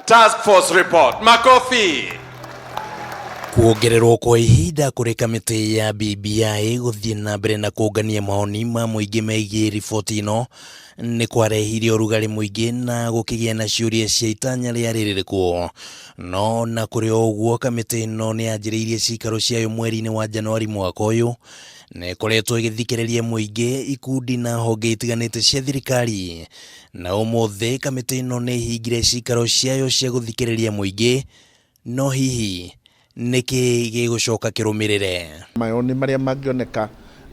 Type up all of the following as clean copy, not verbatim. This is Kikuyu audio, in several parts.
Task Force Report. Makofi. Kuongererwo kwa ihinda kũrĩ kamĩtĩ ya BBI gũthiĩ na mbere na kũngania mawoni ma mũingĩ megiĩ riboti ĩno nĩ kwarehire ũrugarĩ mũingĩ na gũkĩgĩa na ciũria cia itanya rĩarĩ rĩrĩkũ. No na kũrĩ o ũguo, kamĩtĩ ĩno nĩ yanjĩrĩirie cikaro ciayo mweri-inĩ wa Januari mwaka ũyũ na ĩkoretwo ĩgĩthikĩrĩria mũingĩ, ikundi na honge itiganĩte cia thirikari. Na ũmũthĩ kamĩtĩ ĩno nĩ ĩhingire cikaro ciayo cia gũthikĩrĩria mũingĩ. No hihi nĩkĩ gĩgũcoka kĩrũmĩrĩre? Mawoni marĩa mangĩoneka,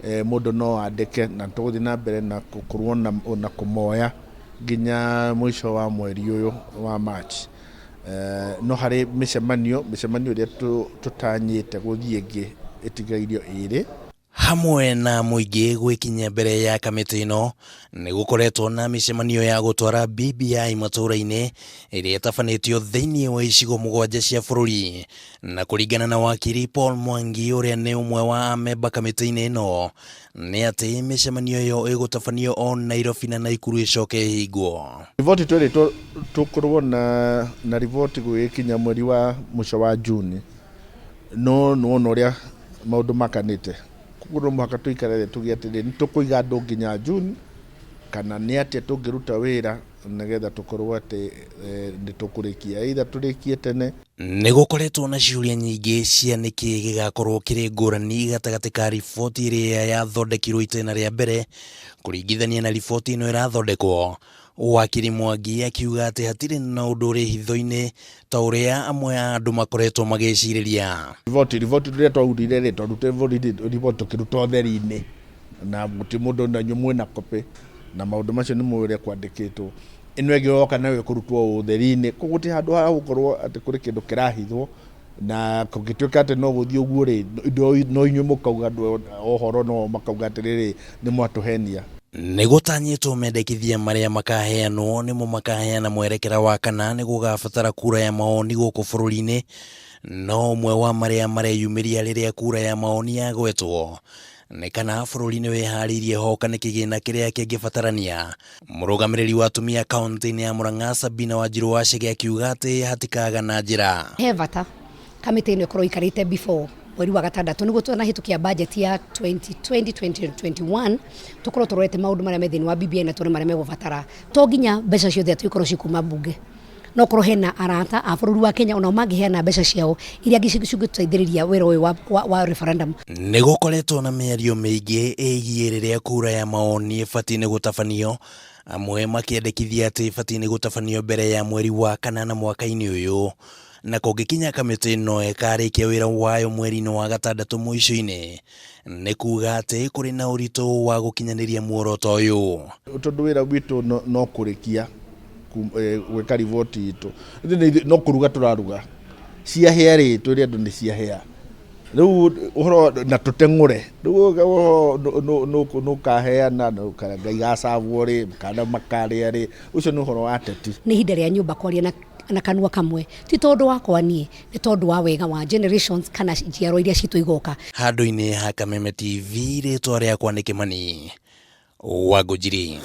mũndũ no andĩke, na tũgũthiĩ na mbere na gũkorwo na kũmoya nginya mũico wa mweri ũyũ wa March. No harĩ mĩcemanio ĩrĩa tũtanyĩte gũthiĩ ĩngĩ ĩtigairio ĩrĩ. Hamwe na mũingĩ gwĩkinyia mbere ya kamĩtĩ ĩno, nĩ gũkoretwo na mĩcemanio ya gũtwara BBI matũũra-inĩ ĩrĩa ĩtabanĩtio thĩinĩ wa icigo 7 cia bũrũri. Na kũringana na wakiri Paul Mwangi, ũrĩa nĩ ũmwe wa amemba kamĩtĩ-inĩ ĩno, nĩ atĩ mĩcemanio ĩyo ĩgũtabanio o Nairobi na Naikuru ĩcoke ĩhingwo. Riboti twĩrĩtwo tũkorwo na riboti gũgĩkinya mweri wa mũico wa Juni, no nĩwona ũrĩa maũndũ makanĩte. Koguo no mũhaka tũikare thĩ tuge atĩrĩrĩ, nĩ tũkũiga andũ nginya Juni kana nĩ atĩa tũngĩruta wĩra nĩgetha tũkorwo atĩ nĩ tũkũrĩkia, either tũrĩkie tene. Nĩ gũkoretwo na ciũria nyingĩ cia nĩkĩ gĩgakorwo kĩrĩ ngũrani gatagatĩ ka riboti ĩrĩa yathondekirwo itĩna rĩa mbere kũringithania na riboti ĩno ĩrathondekwo. Wakiri Mwangi akiuga atĩ hatirĩ na ũndũ ũrĩ hitho-inĩ ta ũrĩa amwe a andũ makoretwo magĩcirĩria. Riboti rĩrĩa twarutire rĩ, twarutire riboti tũkĩruta ũtheri-inĩ na gũtirĩ mũndũ na inyuĩ mwĩna copy na maũndũ macio nĩ mũĩ ũrĩa kwandĩkĩtwo. Ĩno ĩngĩ yoka nayo ĩkũrutwo ũtheri-inĩ, koguo gũtirĩ handũ ha gũkorwo atĩ kũrĩ kĩndũ kĩrahithwo, na kũngĩtuĩka atĩ no gũthiĩ ũguo rĩ, no inyuĩ mũkauga andũ ũhoro, no makauga atĩrĩrĩ, nĩ mwatũhenia. Nĩ gũtanyĩtwo mendekithia marĩa makaheanwo nĩmo makaheana mwerekera wa kana nĩ gũgabatara kura ya mawoni gũkũ bũrũri-inĩ. No ũmwe wa marĩa mareyumĩria rĩrĩa kura ya mawoni yagwetwo nĩ kana bũrũri nĩ wĩharĩirie hoka nĩ kĩgĩna kĩrĩa kĩngĩbatarania. Mũrũgamĩrĩri wa atumia kaunti-inĩ ya Murang'a, Sabina Wanjiru wa Chege, akiuga atĩ hatikaga na njĩra. He bata kamĩtĩ ĩno ĩkorwo ĩikarĩte before mweri wa gatandatũ nĩguo tũnahĩtũkia budget ya 2020 2021, tũkorwo tũrorete maũndũ marĩa me thĩinĩ wa BBI na tuone marĩa megũbatara. To nginya mbeca ciothe atĩ ikorwo cikuma bunge, no korwo hena arata a bũrũri wa Kenya onao mangĩheana mbeca ciao iria cingĩtũteithĩrĩria wĩra ũyũ wa referendum. Nĩ gũkoretwo na mĩario mĩingĩ ĩgiĩ rĩrĩa kura ya mawoni ĩbatiĩ nĩ gũtabanio, amwe makĩendekithia atĩ ĩbatiĩ nĩ gũtabanio mbere ya mweri wa kanana mwaka-inĩ ũyũ, na kũngĩkinya kamĩtĩ ĩno ĩkarĩkia wĩra wayo mweri-inĩ wa gatandatũ mũico-inĩ, nĩ kuga atĩ kũrĩ na ũritũ wa gũkinyanĩria muoroto ũyũ. Tondũ wĩra witũ no kũrĩkia gwĩka riboti itũ, no kũruga tũraruga ciahĩa rĩ, twĩre andũ nĩ ciahĩa rĩu ũhoro na tũteng'ũre rĩu ũhoro nũkaheana Ngai gacabwo rĩ kana makarĩa rĩ, ũcio nĩ ũhoro wa ateti. Nĩ ihinda rĩa nyũmba kwaria na kanua kamwe, ti tondũ wakwa niĩ, nĩ tondũ wa wega wa generations kana njiarwa iria citũ igoka. Handũ-inĩ ha Kameme TV, rĩtwa rĩakwa nĩ Kĩmani wa Ngũnjiri.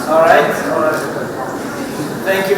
All right. All right. Thank you.